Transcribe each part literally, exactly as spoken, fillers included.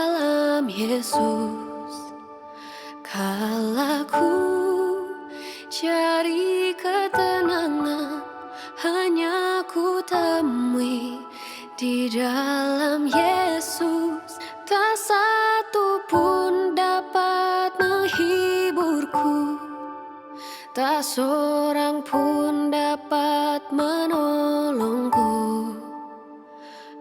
dalam Yesus. Kala ku cari ketenangan, hanya ku temui di dalam Yesus. Tak satu pun dapat menghiburku, tak seorang pun dapat menolongku.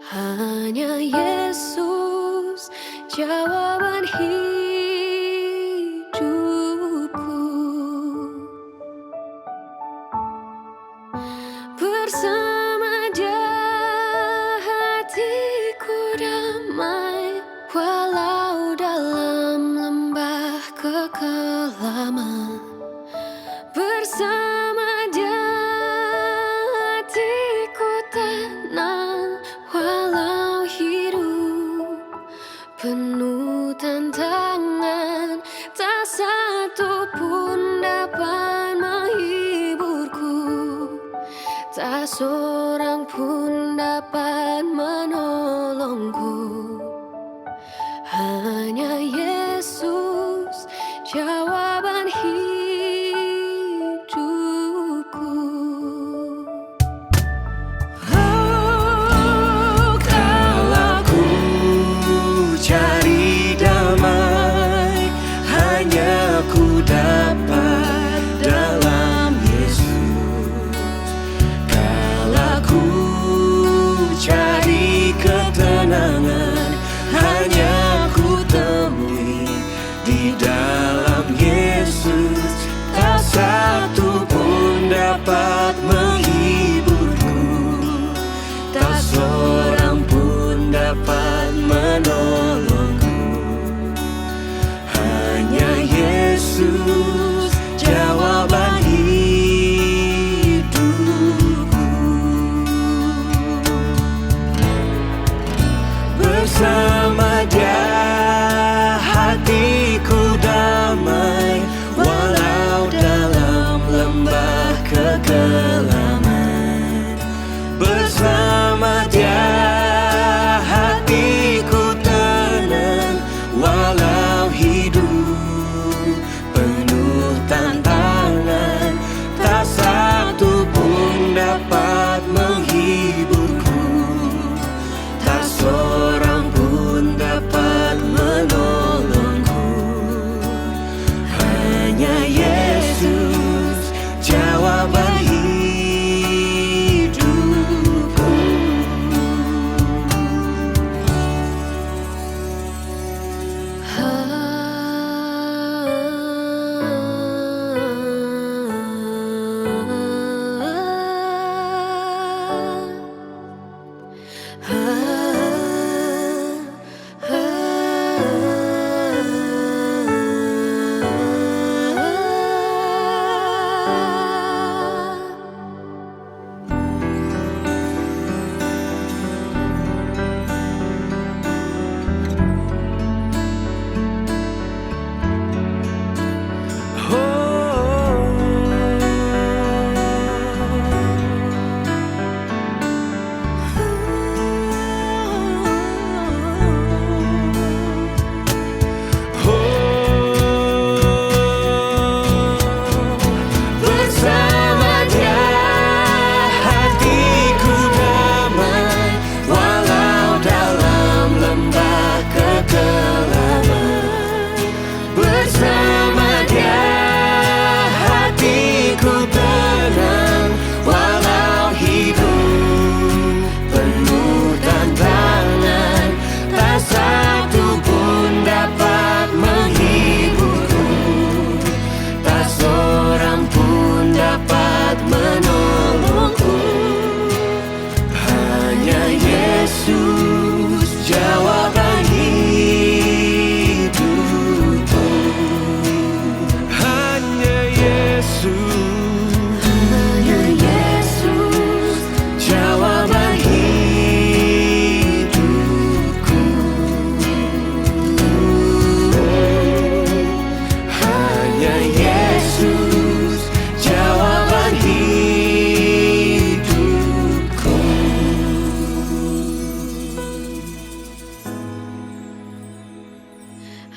Hanya Yesus jawaban hidupku. Bersama Dia hatiku damai, walau dalam lembah kekelaman. Bersama Dia hatiku tenang, walau hidup penuh tantangan. Tak satu pun dapat menghiburku, tak seorang pun dapat menolongku. Hanya Yesus jawaban hidupku. Oh, kala ku cari damai, hanya ku dapat dalam Yesus. Kala ku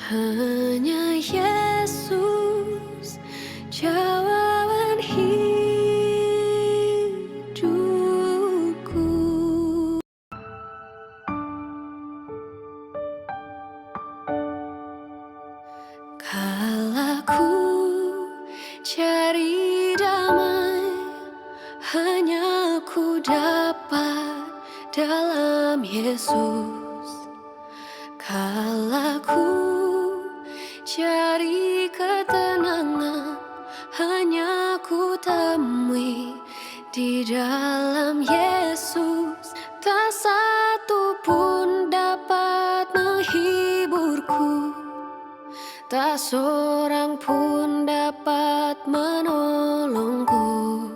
Hanya Yesus jawaban hidupku. Kala ku cari damai, hanya ku dapat dalam Yesus. Kala ku cari ketenangan, hanya ku temui di dalam Yesus. Tak satu pun dapat menghiburku, tak seorang pun dapat menolongku.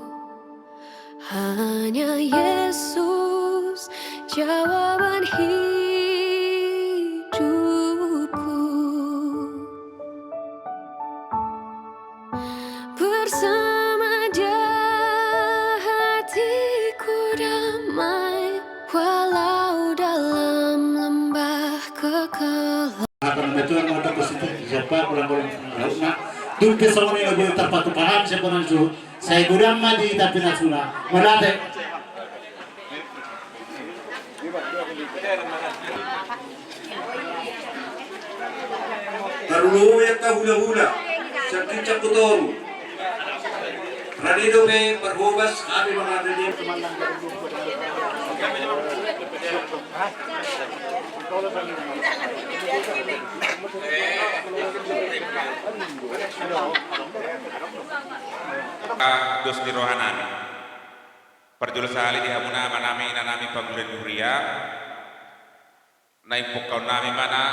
Hanya Yesus jawaban hidupku. Bersama Dia hatiku damai, walau dalam lembah kekelaparan. Akan betul mau tak positif siapa kurang kurang lautnya. Dulu ke sana yang boleh terpatu paham siapa nanti suruh. Sai godang ma di hita pinasuna. Mauliate. Tarlumobi angka hulahula sian tingki na toru. Rade dope parhobas, hami mangarade. Dos ni rohanami. Parjolo sahali di hamuna amanami inanami pangula ni huria. Na impungkaonnami ma na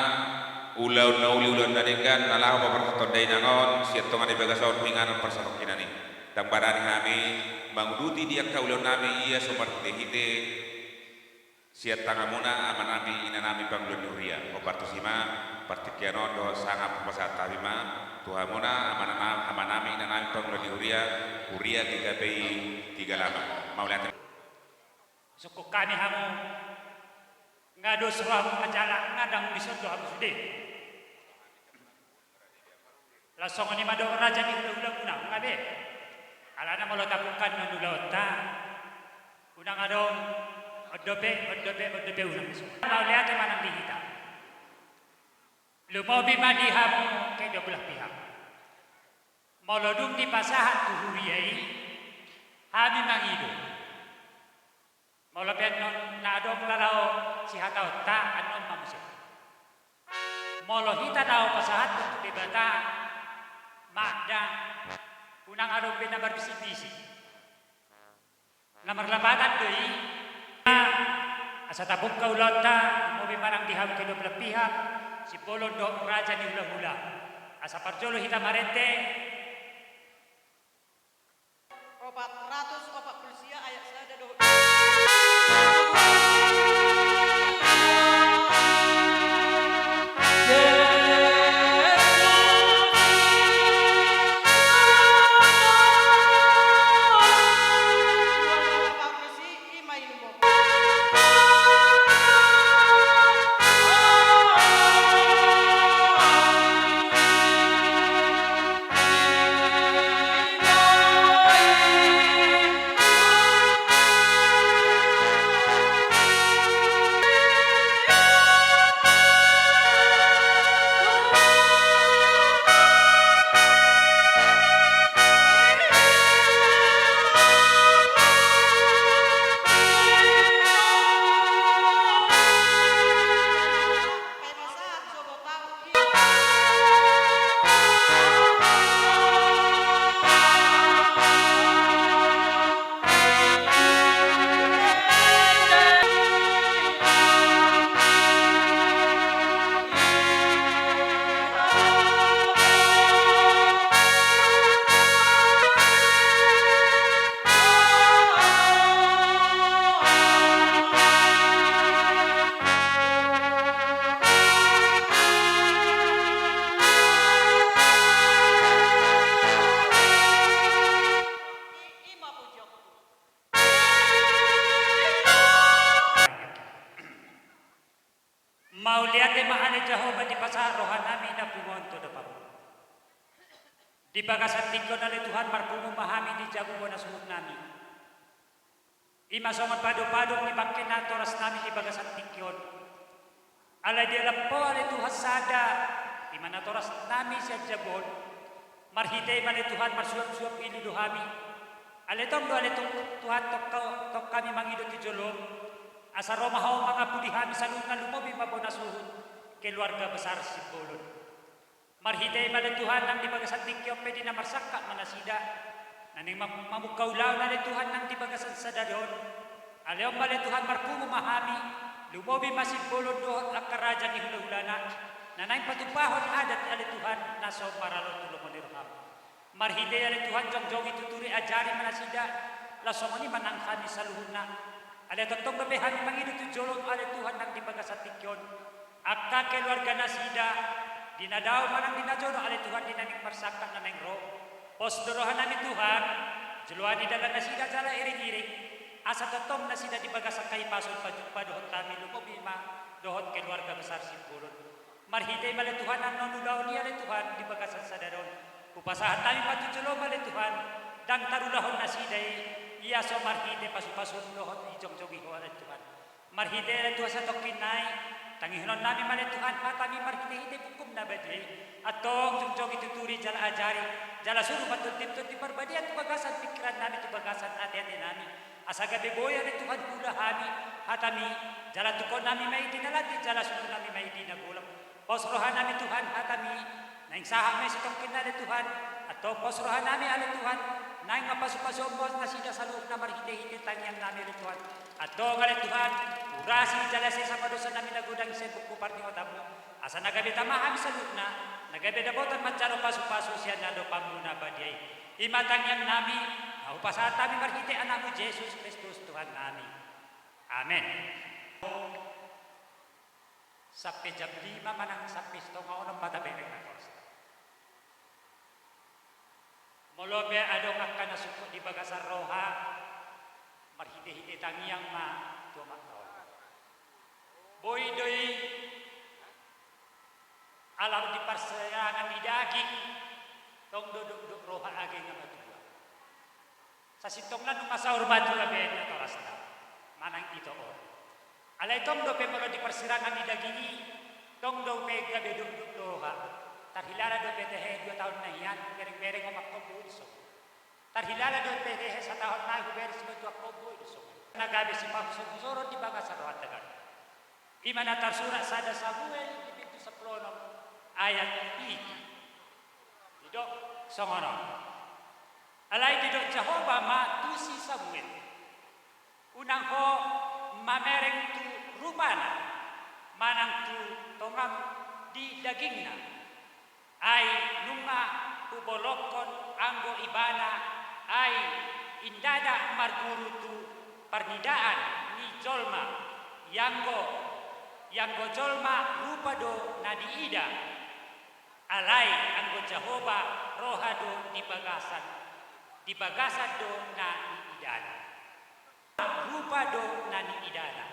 ulaon na uli ulaon na denggan na laho paborhathon dainang on sian tonga ni bagas on inganan parsatongkinan i. Ndang barani hami manguduti di angka ulaonnami ia so marhitehite sian tanganmuna amanami inanami pangula ni huria. Hombar tusi ma partingkian on dohot sangap hupasahat hami ma tu hamuna amanana-, amanami inanami pangula ni huria, huria G K P I Tiga Lama. Mauliate. Sungkun hami hamu, nga dos rohamu manjala, nga ndang dison do hamu sude. Laos songon i ma dohot raja ni hulahulamuna, nga be. Alana molo tapungka annon ulaonta, unang adong on dope, on dope, on dope unang dison. Mauliate ma nang di hita. Lumobi ma di hamu kedua belah pihak. Molo dung dipasahat tu huria i, hami mangido. Molo pe annon na adong laho sihataonta annon ma muse. Molo hita laho pasahathon tu Debata, mada unang adong be na marbisik-bisik. Na marlapatan do i. Asa tapungka ulaonta, lumobi ma nang di hamu kedua belah pihak, Simbolon dohot raja ni hulahula. Asa parjolo hita marende. Opat ratus opat pulu sia ayat sada dohot. Jahowa, dipasahat rohanami na pungu on tu adopanMu. Di bagasan tingki on ale Tuhan marpungu ma hami di jabu bona suhutnami. I ma songon padopadon ni bangke natorasnami di bagasan tingki on. Alai dialap Ho ale Tuhan sada, i ma natorasnami sian jabu on. Marhite i ma ale Tuhan marsuapsuap ilu do hami. Alai tong do ale Tuhan tongka, tong hami mangido tu joloM. Asa ro ma Ho mangapuli hami saluhutna lumobi ma bona suhut keluarga besar Simbolon. Marhite i ma ale Tuhan nang di bagasan tingki on pe di na marsangkap ma nasida. Na naeng mam-, mamungka ulaon ale Tuhan nang di bagasan sadari on. Ale on ma ale Tuhan marpungu ma hami, lumobi ma Simbolon dohot angka raja ni hulahulana, na naeng patupahon adat ale Tuhan na so maralo tu lomo ni rohaM. Marhite i ale Tuhan jongjongi tuturi ajari ma nasida, laos songon i ma nang hami saluhutna. Alai tongtong dope hami mangido tu joloM ale Tuhan nang di bagasan tingki on. Angka keluarga nasida, di na dao manang di na jolo ale Tuhan di na naeng marsangkap na naeng ro. Pos do rohanami Tuhan, joloani dalan nasida jala iringiring. Asa tongtong nasida di bagasan hahipason pajumpang dohot hami lumobi ma dohot keluarga besar Simbolon. Marhite i ma ale Tuhan annon ulaon i ale Tuhan di bagasan sadari on. Hupasahat hami ma tu joloM ale Tuhan, ndang tarulahon nasida i, ia so marhite pasupasuM dohot dijongjongi Ho ale Tuhan. Marhite i ale Tuhan satongkin nai, tangihononnami ma ale Tuhan hataMi marhitehite bukuM na badia i. Antong jongjongi tuturi jala ajari, jala suru ma Tondi, Tondi Parbadia tu bagasan pingkirannami tu bagasan ateatenami. Asa gabe boi ale Tuhan huula hami hataMi, jala tungkonnami ma i di na landit jala surunami ma i di na golap. Pos rohanami Tuhan hataMi, naeng sahat ma i satongkin nai ale Tuhan. Antong pos rohanami ale Tuhan, naeng ma pasupasuonMu nasida saluhutna marhitehite tangiangnami ale Tuhan. Antong ale Tuhan, urasi jala sesa ma dosanami na godang sian buku parningotanMu. Asa na gabe tama hami saluhutna, na gabe dapotan manjalo pasupasu sian adopanMu na badia i. I ma tangiangnami, na hupasahat hami marhite AnakMu Jesus Kristus Tuhannami. Amen. Sampe jam lima manang sampe satonga onom ma tabereng natorasna. Molo pe adong angka na sungkot di bagasan roha, marhitehite tangiang ma tu Amanta on. Boi do i, ala di parsirangan ni daging, tong do dokdok roha age nga matua. Sasintongna nunga saur matua be natorasna manang ito on. Alai tong dope molo di parsirangan ni daging i, tong dope gabe dokdok roha. Tarhilala dope tehe dua taon na hian, berengbereng omak kombo i songon. Tarhilala dope tehe satahon nai hubereng simantuak kombo i songon. Na gabe sipahusorhusoron di bagasan rohanta gari. I ma na tarsurat sada Samuel di bindu sampulu onom ayat pitu. Didok songon on. Alai didok Jahowa ma tu si Samuel. Unang ho mamereng tu rupana, manang tu tongam di dagingna. Ai nunga hubolongkon anggo ibana, ai indada marguru tu parnidaan ni jolma, ianggo, ianggo jolma rupa do na niida. Alai anggo Jahowa roha do di bagasan, di bagasan do na niidana. Rupa do na niidana.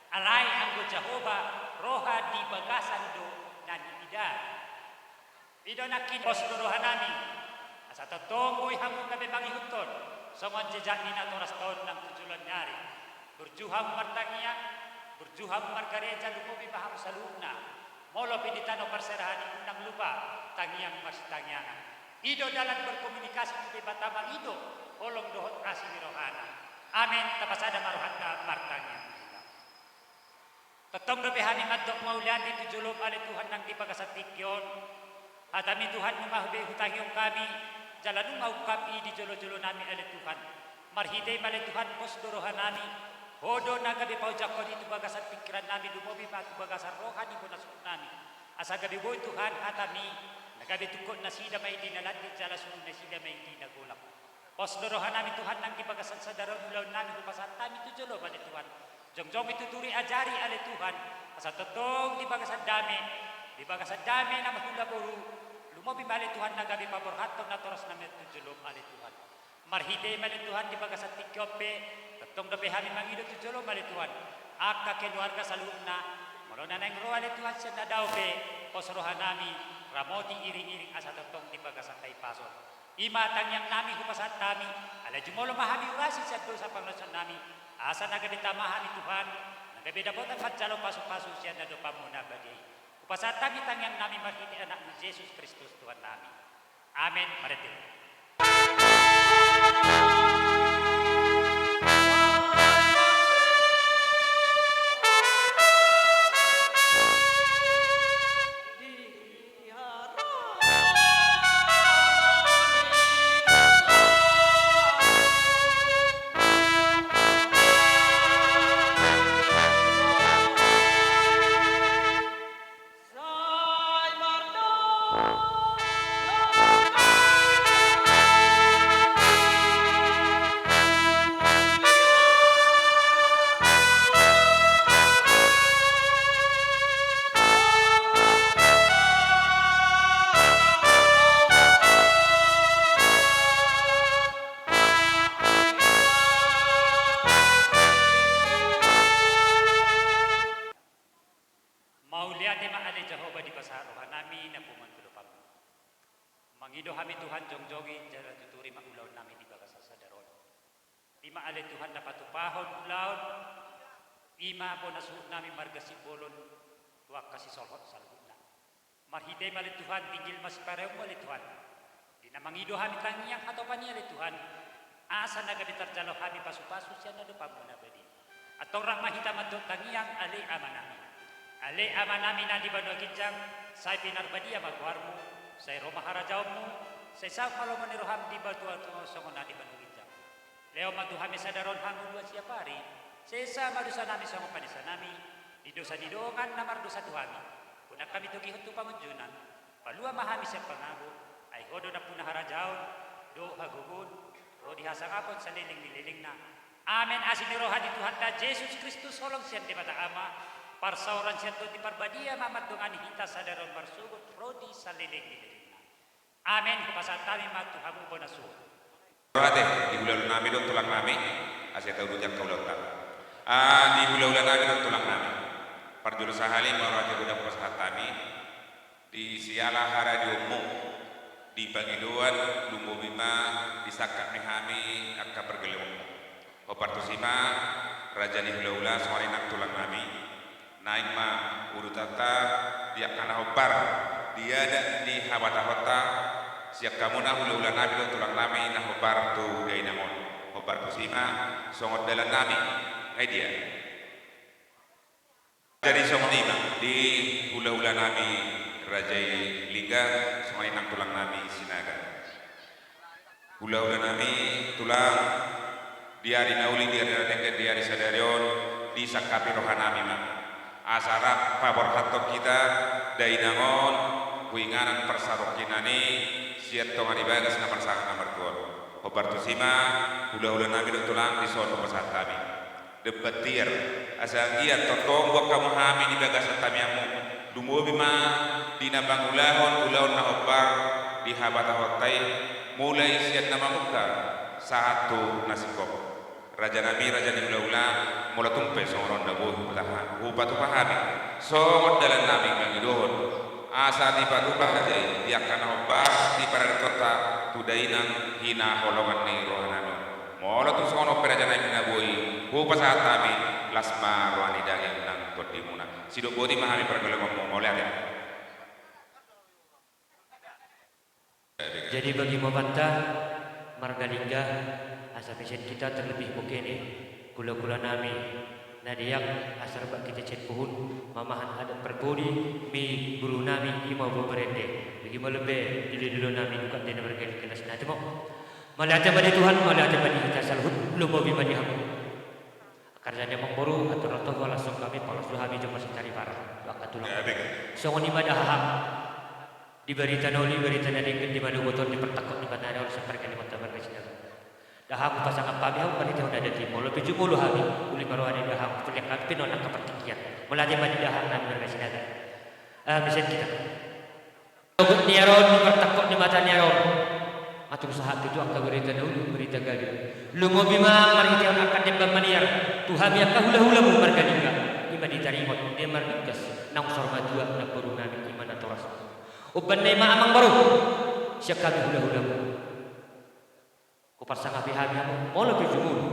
Alai anggo Jahowa roha di bagasan do na niidana. I do nangkin pos do rohanami. Asa tongtong boi hamu gabe mangihuthon songon jejak ni natorasta on nang tu joloan ni ari. Burju hamu martangiang, burju hamu margareja, lumobi ma hamu saluhutna. Molo pe di tano parserahan i unang lupa tangiang marsitangiangan. I do dalan berkomunikasi tu Debata mangido holong dohot asi ni rohana. Amen. Tapasada ma rohanta martangiang ma hita. Tongtong dope hami mandok mauliate tu joloM ale Tuhan nang di bagasan tingki on. HataMi Tuhan nunga be hutangihon hami, jala nunga ungkap i di jolojolonami ale Tuhan. Marhite i ma ale Tuhan pos do rohanami. Ho do na gabe paojangkon i tu bagasan pingkirannami, lumobi ma tu bagasan roha ni bona suhutnami. Asa gabe boi Tuhan hataMi, na gabe tungkot nasida ma i di na landit jala suru nasida ma i di na golap. Pos do rohanami Tuhan nang di bagasan sadari on ulaonnami hupasahat hami tu joloM ale Tuhan. Jongjongi, tuturi, ajari ale Tuhan. Asa tongtong di bagasan dame, di bagasan dame na marhula boru, lumobi ma ale Tuhan na gabe paborhathon natorasnami tu joloM ale Tuhan. Marhite i ma ale Tuhan di bagasan tingki on pe, tongtong dope hami mangido tu joloM ale Tuhan. Angka keluarga saluhutna, molo Na naeng ro ale Tuhan sian na dao pe, pos rohanami, ramoti iring-iring asa tongtong di bagasan hahipason. I ma tangiangnami hupasahat hami, ala jumolo ma hami urasi sian dosa pangalaosionnami, asa na gabe tama hami Tuhan, na gabe dapotan manjalo pasu-pasu sian adopanmu na badia i. Hupasahat hami tangiangnami marhite Anakmu Jesus Kristus Tuhannami. Amen. Marende. Mauliate ma ale Jahowa di bagasan rohanami na punguan tu adopanmu. Mangido hami Tuhan, jongjongi jala tuturi ma ulaonnami di bagasan sadari on. I ma ale Tuhan na patupahon ulaon, i ma bona suhutnami marga Simbolon tu angka sisolhot saluhutna. Marhite i ma ale Tuhan, tinggil ma sipareonmu ale Tuhan. Di na mangido hami tangiang hatopan i ale Tuhan, asa na gabe tarjalo hami pasu-pasu sian adopanmu na badia i. Antong rap ma hita mandok tangiang ale Amanami. Ale Amanami na di banua ginjang, sai pinarbadia ma goarmu, sai ro ma harajaonmu, sai saut ma lomo ni roham di banua tonga on songon na di banua ginjang. Lehon ma tu hami sadari on hangoluan siapari, sesa ma dosanami songon panesanami di dosa ni dongan na mardosa tu hami. Unang hami togihon tu pangunjunan, palua ma hami sian pangago, ai ho do nampuna harajaon, dohot hagogoon, ro di hasangapon saleleng ni lelengna. Amen. Asi ni roha ni Tuhanta Jesus Kristus, holong sian Debata Ama, parsaoran sian Tondi Parbadia ma mandongani hita sadari on marsogot ro di saleleng ni lelengna. Amen. Hupasahat hami ma tu hamu bona suhut. Mauliate, di hula-hulanami dohot tulangnami, asa tauduti angka ulaonta. Ah, di hula-hulanami dohot tulangnami. Parjolo sahali mauliate do hupasahat hami, di siala haradionmu, di pangidoan, lumobi ma di sangkap ni hami angka pargellengonmu. Hombar tusi ma, raja ni hula-hula, songon i nang tulangnami. Naeng ma urutanta di angka na hombar di adat ni habatahonta, sian hamuna hula-hulanami dohot tulangnami na hombar tu dainang on. Hombar tusi ma, songon dalannami. Ai dia. Jadi songon i ma di hula-hulanami raja i Lingga, songon i nang tulangnami Sinaga. Hula-hulanami, tulang, di ari na uli, di ari na denggan, di ari sadari on, disangkapi rohanami ma asa rap paborhathon hita dainang on tu inganan parsarungkinan i sian tonga ni bagas na marsangap na martua on. Hombar tusi ma, hula-hulanami dohot tulang, dison hupasahat hami. Demban tiar, asa anggiat tongtong boan hamu hami di bagasan tangiangmu, lumobi ma di na mangulahon ulaon na hombar di habatahonta i, mulai sian na mamungka sahat tu na singkop. Rajanami, raja ni hula-hula, molo tung pe songon on na boi hupatupa hami, songon dalannami mangidohon, asa dipatupa raja i di angka na hombar di paradatonta tu dainang hinaholongan ni rohanami on. Molo tung songon on pe rajanami na boi hupasahat hami, las ma roha ni daging nang tondimuna. Sidok boti ma hami pargellengonmu, mauliate. Jadi bagi ma banta marga Lingga, asa mesen hita terlebih muse ni hula-hulanami na deak, asa rap hita sian puhun mamahan adat parpudi ni borunami, i ma Ompu Parende. Bagi ma lembe doli-dolinami, nunga di na marga Lingga, las na hatimu. Mauliate ma di Tuhan, mauliate ma di hita saluhut, lumobi ma di hamu. Angka raja ni amangboru, atur do tong, laos songon hami, pangalaosi hami jumolo sitari parang tu angka tulang. Songon i ma da hahang di barita na uli, barita na denggan, di manogot on, di partangkok ni mata ni ari on, sian pargellengonta marga Sinaga. Da hahang hupasangap hami hamu marhitehon adat i, molo pe jumolo hami, uli ma roha ni da hahang, hupasahat hami pe on angka partingkian. Mauliate ma di da hahang nami marga Sinaga. Ah, mesen hita. Manogot ni ari on, di partangkok ni mata ni ari on, ma tung sahat tu angka barita na uli, barita gabe. Lumobi ma marhitehon angka demban maniar tu hami angka hula-hulamu marga Lingga. I ma Taringot dia marbingkas naung saur matua namboru nami i ma natoras. Umbahen na i ma amangboru, sian hami hulahulamu, huparsangapi hami hamu, molo pe jumolo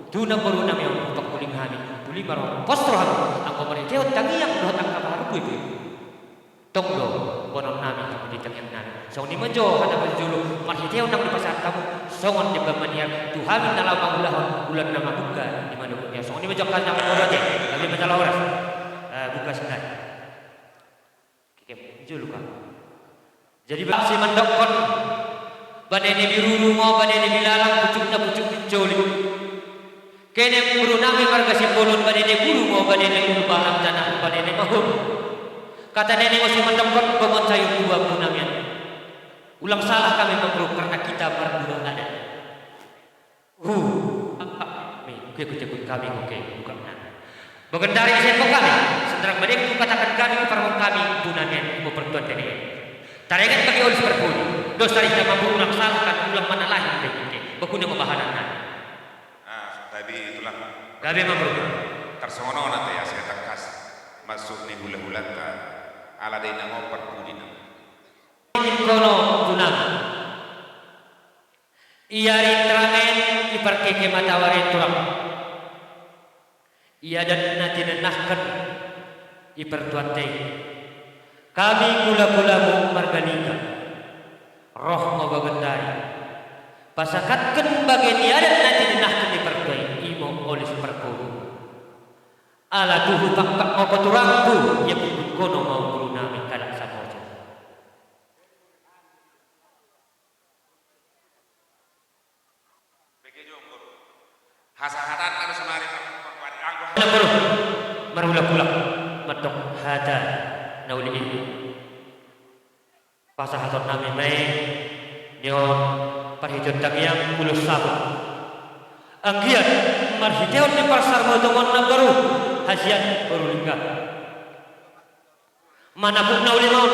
tu namboru nami on hupangkuling hami, uli ma roham, pos roham, anggo marhitehon tangiang dohot angka paharubu i pe, tong do boanon nami hamu di tangiang nami. Songon i ma jo hata parjolo marhitehon naung dipasahat hamu songon demban maniar tu hami na laho mangulahon ulaon na mamungka di manogot ni ari. Songon i ma jo hata na mangoloi. Gabe ma jala horas. Eh, buka sendal. Kekem jolo ka. Jadi bangsi mandokkon, bane ni biruru ma, bane ni bilalang, pucukna pucuk ni joli. Kene boru nami marga Simbolon, bane ni guru ma, bane ni ulu balang jana, bane ni mahum. Hata ni na muse mandokkon, gomon sayur tua boru nami an. Ulang salah hami mangurung karena kita mardua adat. Hu, ah, ah, mi, oke, oke, oke, kami, oke, buka, nah. Bagendari di sempok kami, sendang madengku katakan kami, parmon kami, boru nami an, boru partuan tene. Taringot bagi Olus Parpudi, dos tari hita mamboru ulang salah kan, ulang manalahi, oke, oke, bakune ma bahanan na. Ah, tapi itulah. Gabe ma boru. Tarsongon on ate ya, saya tangkas masuk ni hulahulanta, ala dai na ngomong parpudi na. Ingkono tu nama. I ari Tramen, i parkeke matawari turang. I adat na tinenahken i partuanta i. Hami hulahulamu marga Liga. Roh ma bagendari. Pasahatken bagen ni adat na tinenahken i partua i, i ma Olus Parpudi. Ala tuhu pakpak ma ho turangku, ia kumbut kono ma boru nami halak Samosir. Hasahatanna do sonari, anggo na boru marhulahula mandok hata na uli i. Pasahaton nami ma i, nion parhiteon tangiang ulos saput. Anggiat marhiteon ni parsarmatongon na boru, hasian boru Lingga. Manapuk na uli ma on,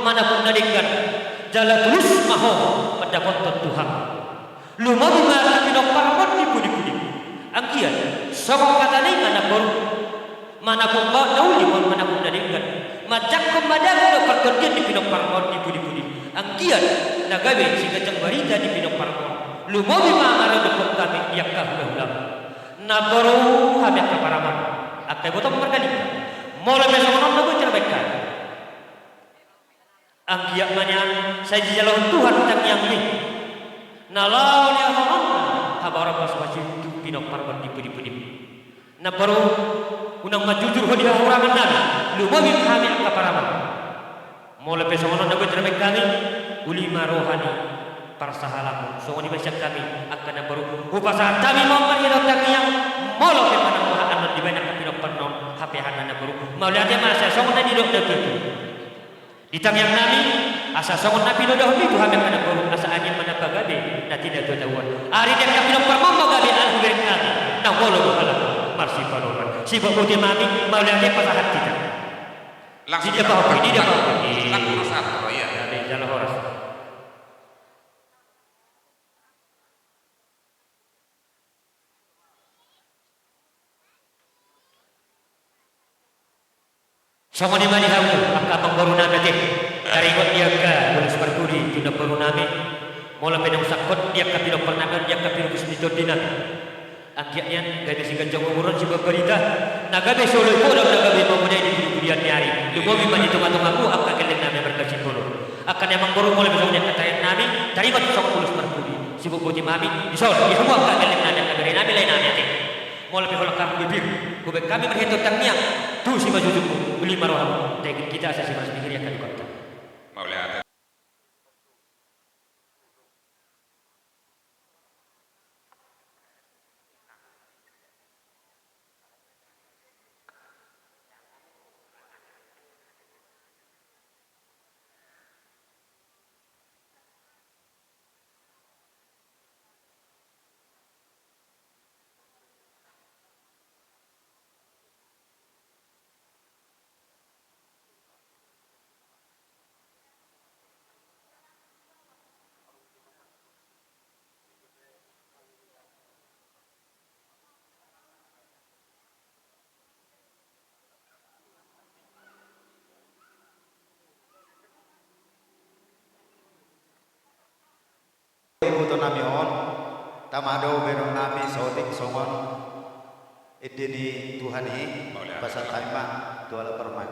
manapuk na denggan, jala tulus ma ho mandapothon Tuhan. Lumobi ma tu pinomparmon ni pudipudi. Anggiat songon hata na i ma na boru. Manapuk ma na uli ma on, manapuk na denggan, manjangkon ma daging dohot partondian ni pinomparmon ni pudipudi. Anggiat na gabe siganjang barita di pinomparmon. Lumobi ma maradophon hami di angka hulahulam. Na boru, hami angka paramon, angka ibotom marga Lingga. Molo pe songon on na boi tarbaen hami. Anggiat ma nian sai dijalo Tuhan tangiangmi. Na laho nian habaoran pasupasu tu pinomparmon ni pudipudim. Na boru, unang manjujur ho di hahurangan nami, lumobi hami angka paramon. Molo pe songon on na boi tarbaen hami, uli ma roha ni parsahalamon. Songon i ma sian hami angka na boru, hupasahat hami ma on marhite tangiang. Molo pe manang boha annon dibaen angka pinomparmon, hape hata na boru, mauliate ma asa songon na nidok na tutu. Di tangiang nami, asa songon na pinodahonmi tu hami angka na boru, asa anian ma na pagabe na tinadua-taduan. Ari di angka pinomparmon ma gabe ala hubereng hami, na molo do halak marsipaloman. Sibuk boti ma hami, mauliate pasahat hita. Langsung. Di dia pahoki, di dia pahoki. Langsung pasahat, oh iya. Jadi jala horas. Songon i ma di hamu angka amangboru nami ate. Taringot di angka ulos parpudi tu namboru nami. Molo pe naung sangkot di angka pinompar nami on, di angka pinobus ni tondi nami. Anggiat nian gabe siganjang umur on, sibaen barita na gabe solu i podang na gabe mamodai di pudipudian ni ari. Lumobi ma di tongatongamu angka gelleng nami marga Simbolon. Angka na amangboru, molo pe songon i angka tarian nami, taringot songon ulos parpudi. Sibuk boti ma hami, dison, di hamu angka gelleng nami, angka bere nami, lae nami ate. Molo pe holan hamu di pir, hubaen hami marhite tangiang tu simanjujungmu, uli ma roham, denggan hita asa simarasmihir i angka dukanta. Mauliate. Tama do bahenon nami saotik songon ende ni Tuhan i. Pasahat hami ma tu halak parumaen.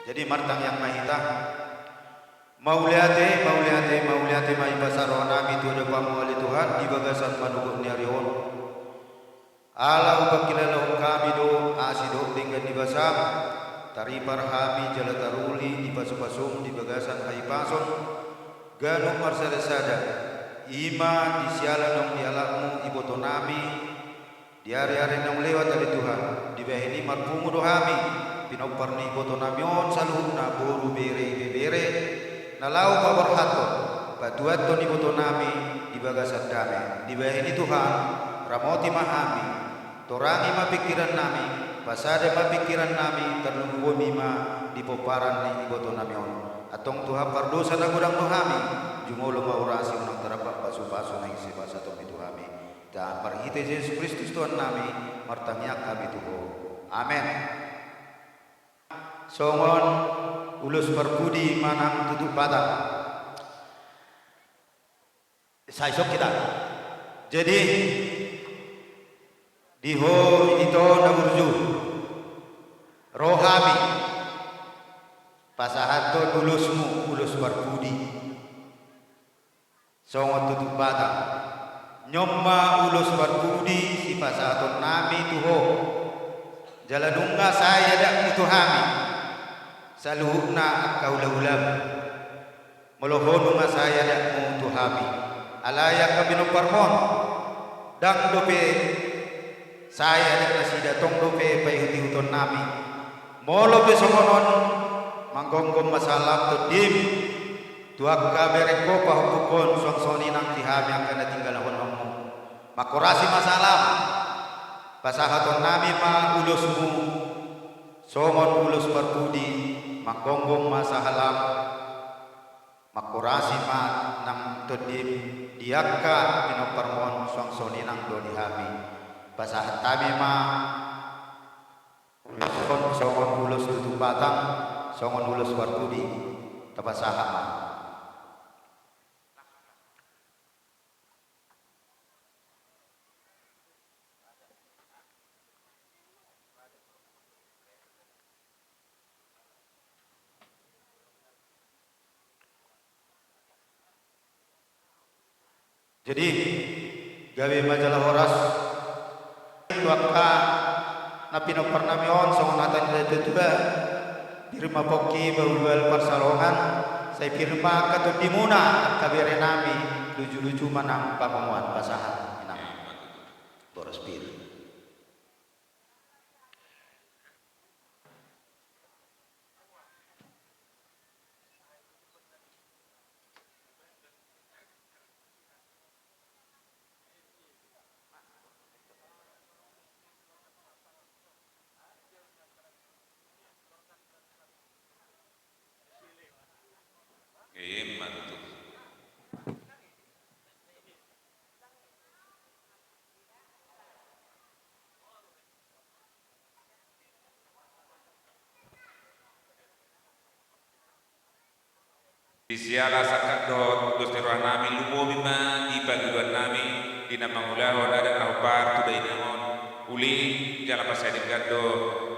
Jadi martangiang ma hita. Mauliate, mauliate, mauliate ma hupasahat roha nami tu adopanmu ale Tuhan di bagasan manogot ni ari on. Ala hupangkilalahon hami do asi dohot denggan ni basam, taripar hami jala taruli di pasupasum di bagasan hahipason, ganup marsada-sada, i ma di siala naung dialapmu iboto nami, di ari-ari naung lewat ale Tuhan, dibahen i marpungu do hami, pinompar ni iboto nami on saluhutna boru bere ibebere, na laho paborhathon, patuathon iboto nami di bagasan dame, dibahen i Tuhan, ramoti ma hami, torangi ma pingkiran nami, pasada ma pingkiran nami, tarlumobi ma di pomparan ni iboto nami on. Antong Tuhan pardosa na godang do hami, jumolo ma urasi unang tarrap pasupasu naeng sipasahatonnami tu hami. Marhite Jesus Kristus Tuhan nami, martangiang hami tu Ho. Amen. Songon ulos parpudi manang tutup batang. Sai songon hita. Jadi, di ho ito na burju, ro hami pasahathon ulosmu, ulos parpudi. Songon tutup batang. Nyon ma ulos parpudi sipasahaton nami tu ho. Jala nunga sae adatmu tu hami. Saluhutna angka hulahulam. Molo ho nunga sae adatmu tu hami. Alai angka pinomparmon. Ndang dope sae adat nasida tong dope paihut-ihuton nami. Molo pe songon on, manggomgom ma salam tondim, tu angka berengko pahompungkon suang songon i nang di hami angka na tinggalhononmu. Mangkorasi ma salam, pasahaton nami ma ulosmu, songon ulos parpudi, manggomgom ma salam, mangkorasi ma nang tondim, di angka pinomparmon suang songon i nang do di hami. Pasahat hami ma, songon ulos tutup batang, songon ulos parpudi, tapasahat ma. Jadi, gabe ma jala horas. Tu angka na pinompar nami on, songon hata ni natuatua, pir ma pongki bahulbahul pansalongan, sai pir ma angka tondimuna, angka bere nami, lujuluju ma nang pangomoan, pasahat, inang. Boras pir. Emma tutu. Di siala sangkap dohot dos ni roha nami, lumobi ma di pangidoan nami, di na mangulahon adat na hombar tu dainang on, uli jala mansai denggan do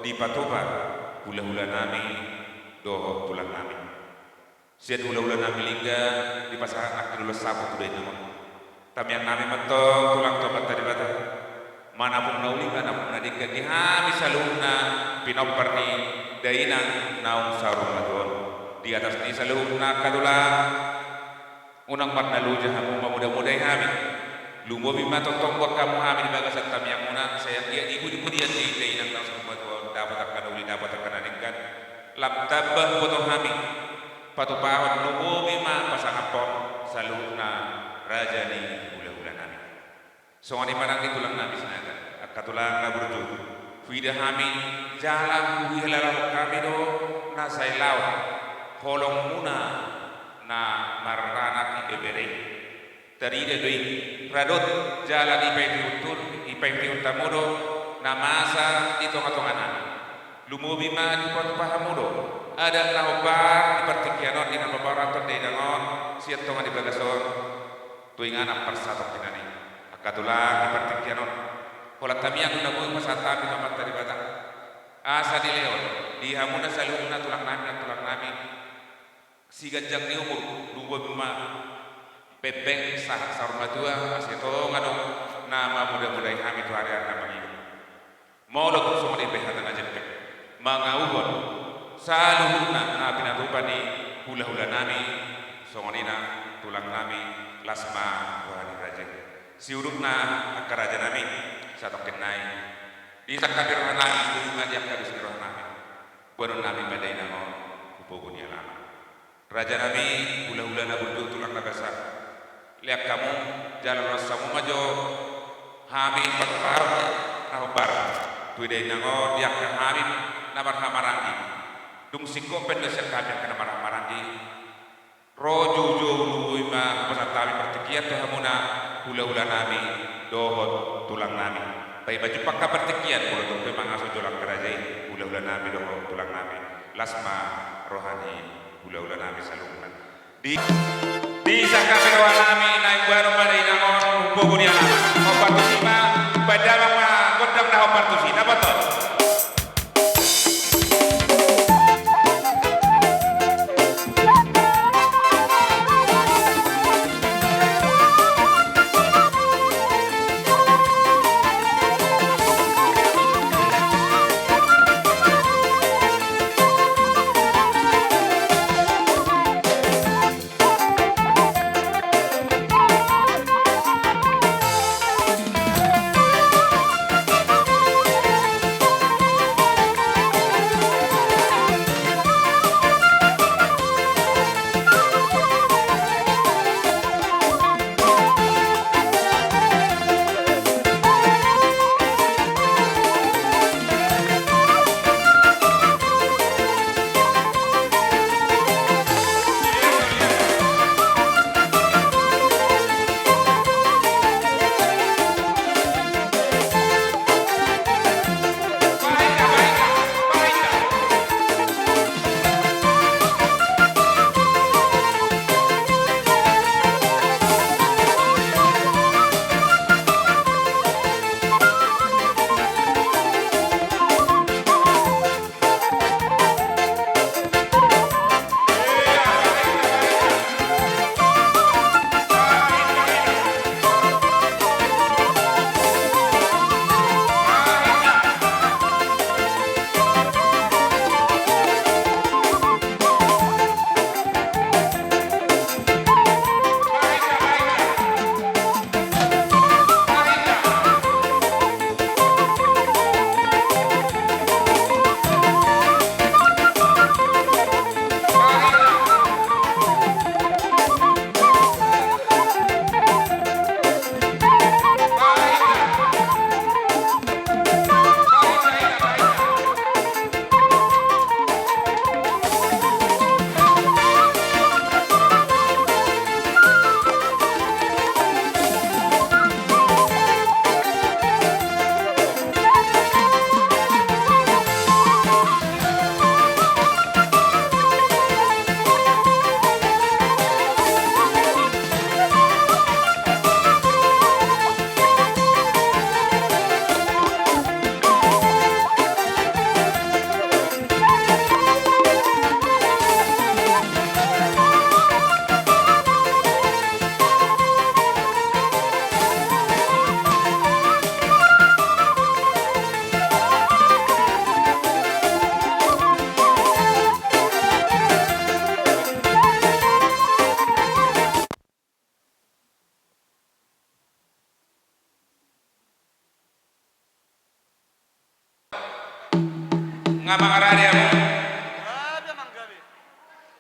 dipatupa hulahula nami dohot tulang nami. Sian hulahula nami Lingga dipasahat nangkin ulos sapu tu dainang on. Tamiang nami ma antong tulang tu Amanta Debata. Manopot na uli, manopot na denggan di hami saluhutna pinompar ni dainang naung saur matua on. Di atas ni saluhutna angka tulang, Unang marnaloja hamu mamodamodai hami. Lumobi ma tongtong buat hamu hami di bagasan tangiangmuna, sai anggiat di pudipudian ni indainang na so matua on, dapot angka na uli, dapot angka na denggan. Lam tamba huboto hami patupahon, lumobi ma pasangaphon saluhutna raja ni hulahulanami. Songon i ma nang di tulangnami Sinaga, angka tulang na burju. Huida hami jala huihalalahon hami do na sai laon holongmuna na marranak di bebere i. Tarida do i, radot jala dipaihutihut, dipaihutihut hamu do na masa di tongatonganami. Lumobi ma dipatupa hamu do adat na hombar di partingkian on, di na paboaranhon dainang on sian tonga ni bagas on tu inganan parsatongkinan i. Angka tulang, di partingkian on, holan tangiang do na boi pasahat hami tu Amanta Debata, asa dilehon di hamuna saluhutna tulangnami, nantulangnami, siganjang ni umur, lumobi ma pempeng sahat saur matua, asa tonga do na mamodamodai hami tu ari-ari na mangihut. Molo tung songon i pe hata na jempek, mangauhon saluhutna na pinatupa ni hulahulanami, songon i nang tulangnami, las ma roha ni raja i. Siudutna, angka rajanami, satongkin nai disangkapi rohanami, di angka dos ni rohanami, boanonnami ma dainang on tu pogu ni alaman. Rajanami, hulahula na burju, tulang na basa, lean hamu jala loas hamu ma jo hami patupahon na hombar tu dainang on di angka hami na marhahamaranggi. Dung singkop pe do sian hami angka na marhahamaranggi, ro joujou, lumobi ma hupasahat hami partingkian tu hamuna hulahulanami dohot tulangnami. Paima jumpang angka partingkian, molo tung pe mangaso jolo angka raja i, hulahulanami dohot tulangnami, las ma roha ni hulahulanami saluhutna. Di, disangkapi rohanami, naeng boanon ma dainang on tu pogu ni alaman. Hombar tusi ma, baen damang ma gondang na hombar tusi, na boto.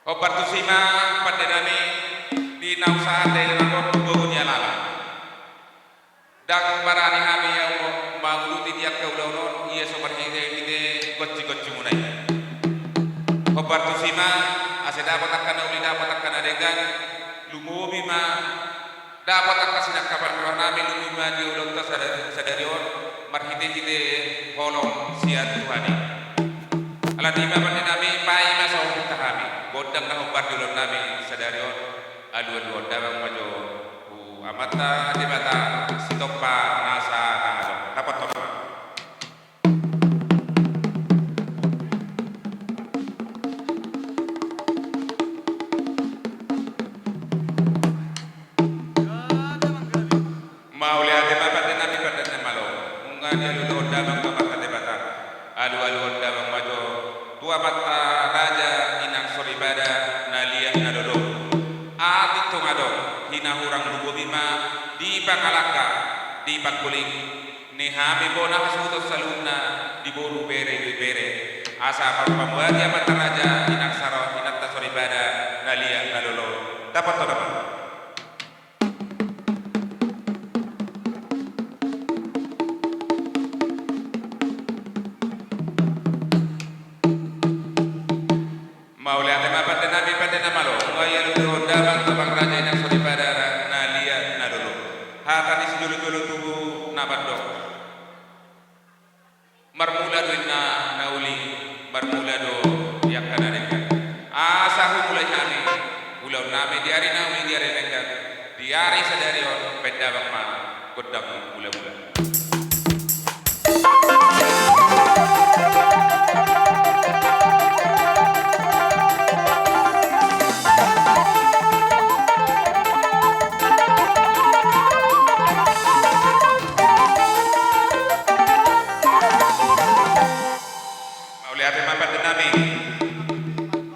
Hombar tusi ma pande nami di na usaha te na gogo ni alana. Ndang barani hami ia manguluti di angka ulaon on ia so marhite-hite gonsi-gonsimuna i. Hombar tusi ma ase dapot angka na uli dapot angka na denggan. Lumobi ma dapot angka sinangkapan roha nami lumobi ma di ulaonta sadari on marhite-hite holong sian Tuhan i. Alani i ma pande nami paima so huhut hami gondang na hombar di ulaon nami sadari on. Alu-aluhon damang ma jo tu Amanta Debata sitompa nasa na adong. Dapothon ma. Mauliate ma pande nami pande na malo. Nunga dialu-aluhon damang tu Amanta Debata. Alu-aluhon damang ma jo tu amanta raja inang soripada na liat na lolo. Atik tung adong hinahurang lumobi ma di pangalangka di pangkuling ni hami bona hasuhuton saluhutna di boru bere ibebere. Asa marpamuati amanta raja inang saro inanta soripada na liat na lolo. Dapothon ma. Mauliate ma pande nami pande na malo. Nunga dialu-aluhon damang tu amanta raja inang soripada na liat na lolo. Hata ni sijolo-jolo tubu na mandok. Marmula do inna na uli, marmula do di angka na denggan. Asa humulai hami ulaon nami di ari na uli di ari na denggan. Di ari sadari on baen damang ma gondang mula-mula. Mauliate ma pande nami.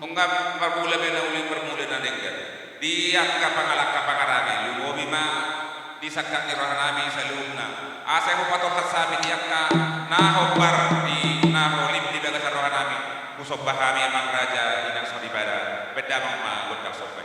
Nunga marmula be na uli marmula na denggan di angka pangalangka pangarame lumobi ma di sangkap ni roha nami saluhutna. Asa hupatolhas hami di angka na hombar di na holim di bagasan roha nami. Husomba hami amang raja inang soripada. Baen damang ma gondang somba.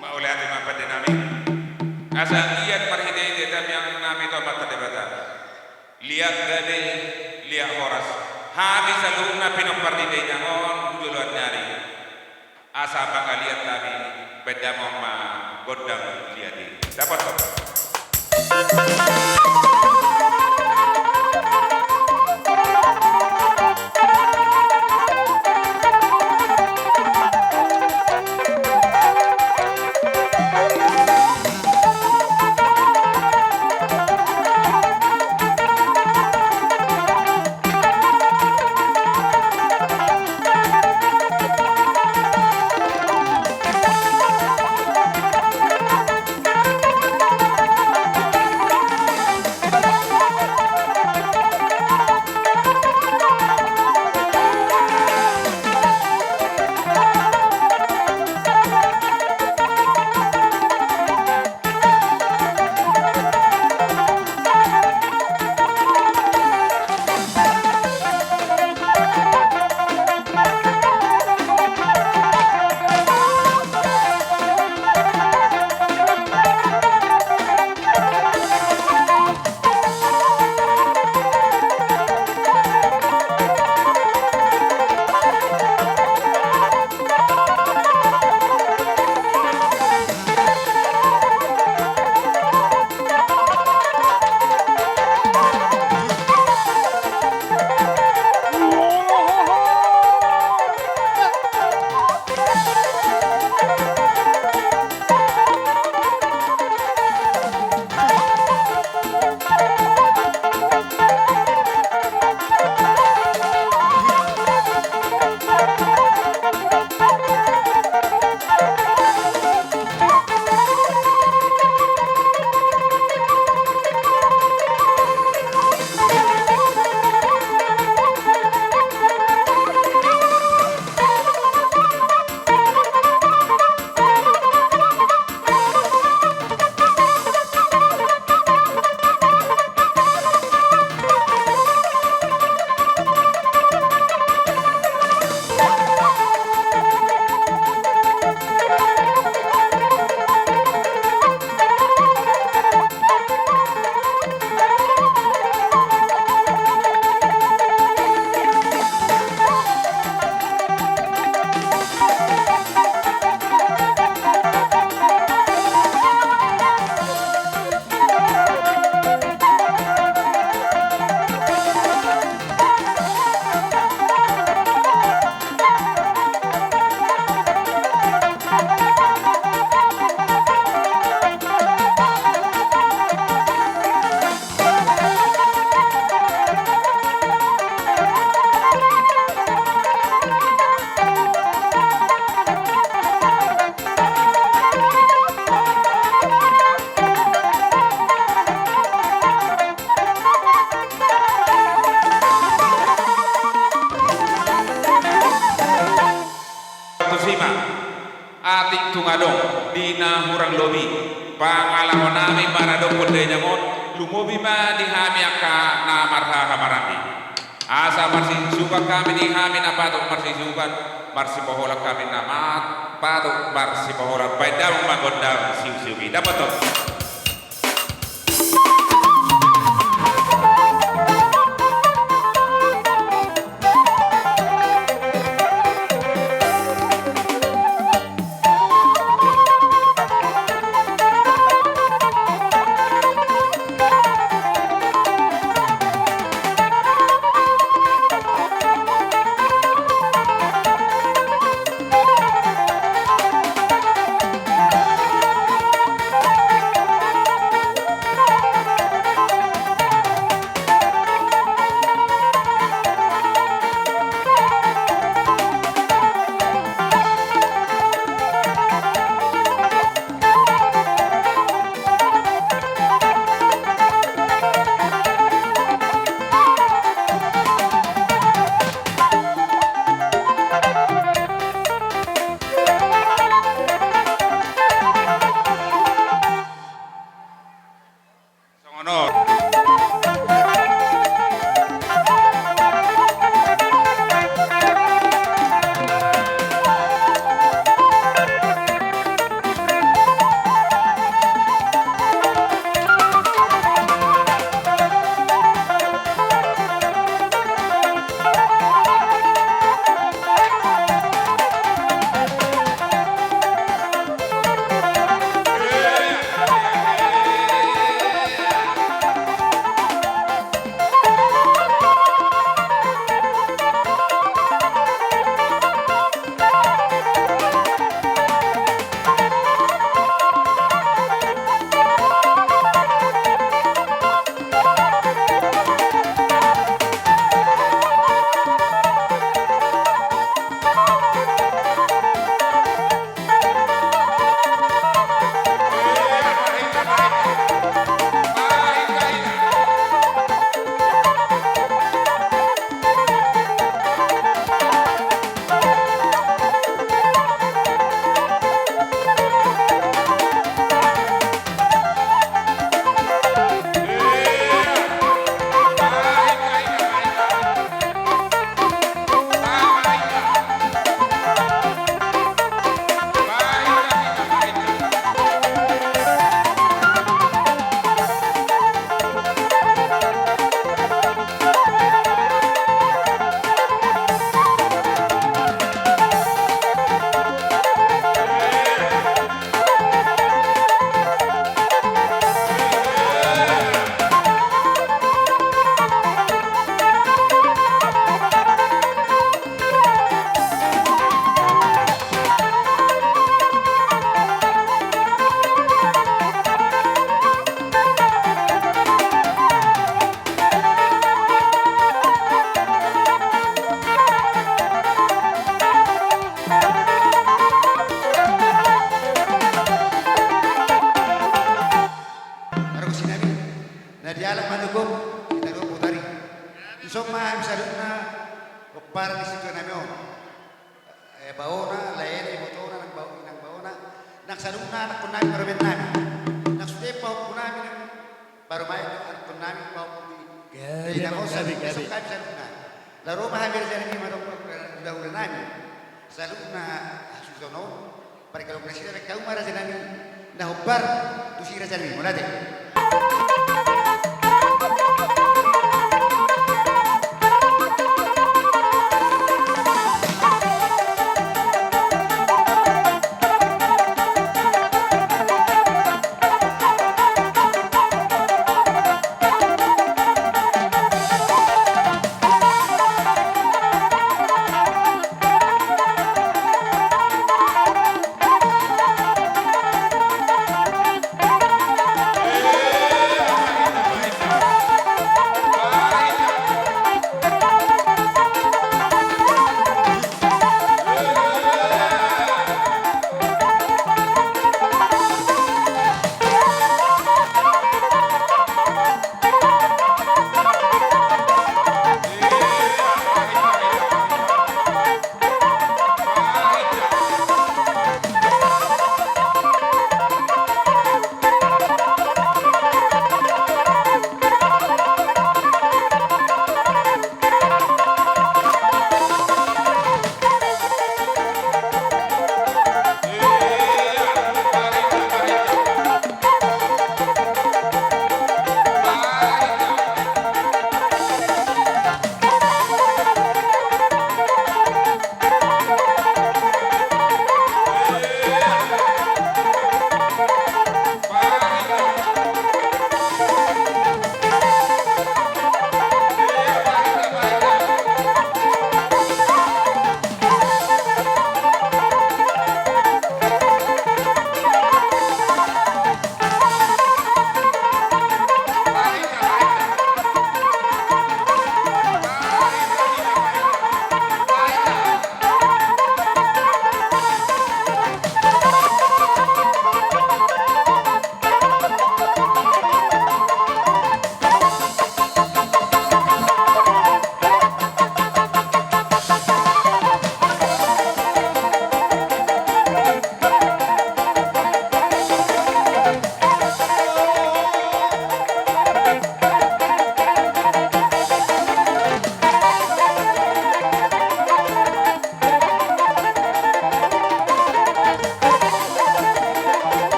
Mauliate ma pande nami. Asa liat marhite-hite tangiang nami tu Amanta Debata. Liat gabe, liat horas. Hami saluhutna pinompar ni dainang on tu joloan ni ari. Asa mangaliat hami, baen damang ma gondang liat i. Dapothon. Atik tung adong di na hurang lobi pangalaho nami maradophon dainang on, lumobi ma di hami angka na marhaha maranggi. Asa marsisusuban hami di hami na patut marsisusuban, marsipaholan hami na mat-, patut marsipaholan, baen damang ma gondang siusiu i. Dapoton. Songon on. Pargonsi nami, na dialap ma na gok, di na gok botari. Dison ma hami saluhutna, pomparan ni situa nami on. Eh, baona, laena, ibotona, nang bao-, nang baona, nang saluhutna anakkon nami, parumaen nami. Nang sude pahompu nami, nang parumaen, anakkon nami, pahompu ni. Gabe, inang on, gabe, gabe. Dison hami saluhutna. Laho ro ma hami raja nami, madok hula-hula nami. Saluhutna hasuhuton on, pargalokan nasida, baen hamu ma raja nami na hombar tu si raja nami, mauliate.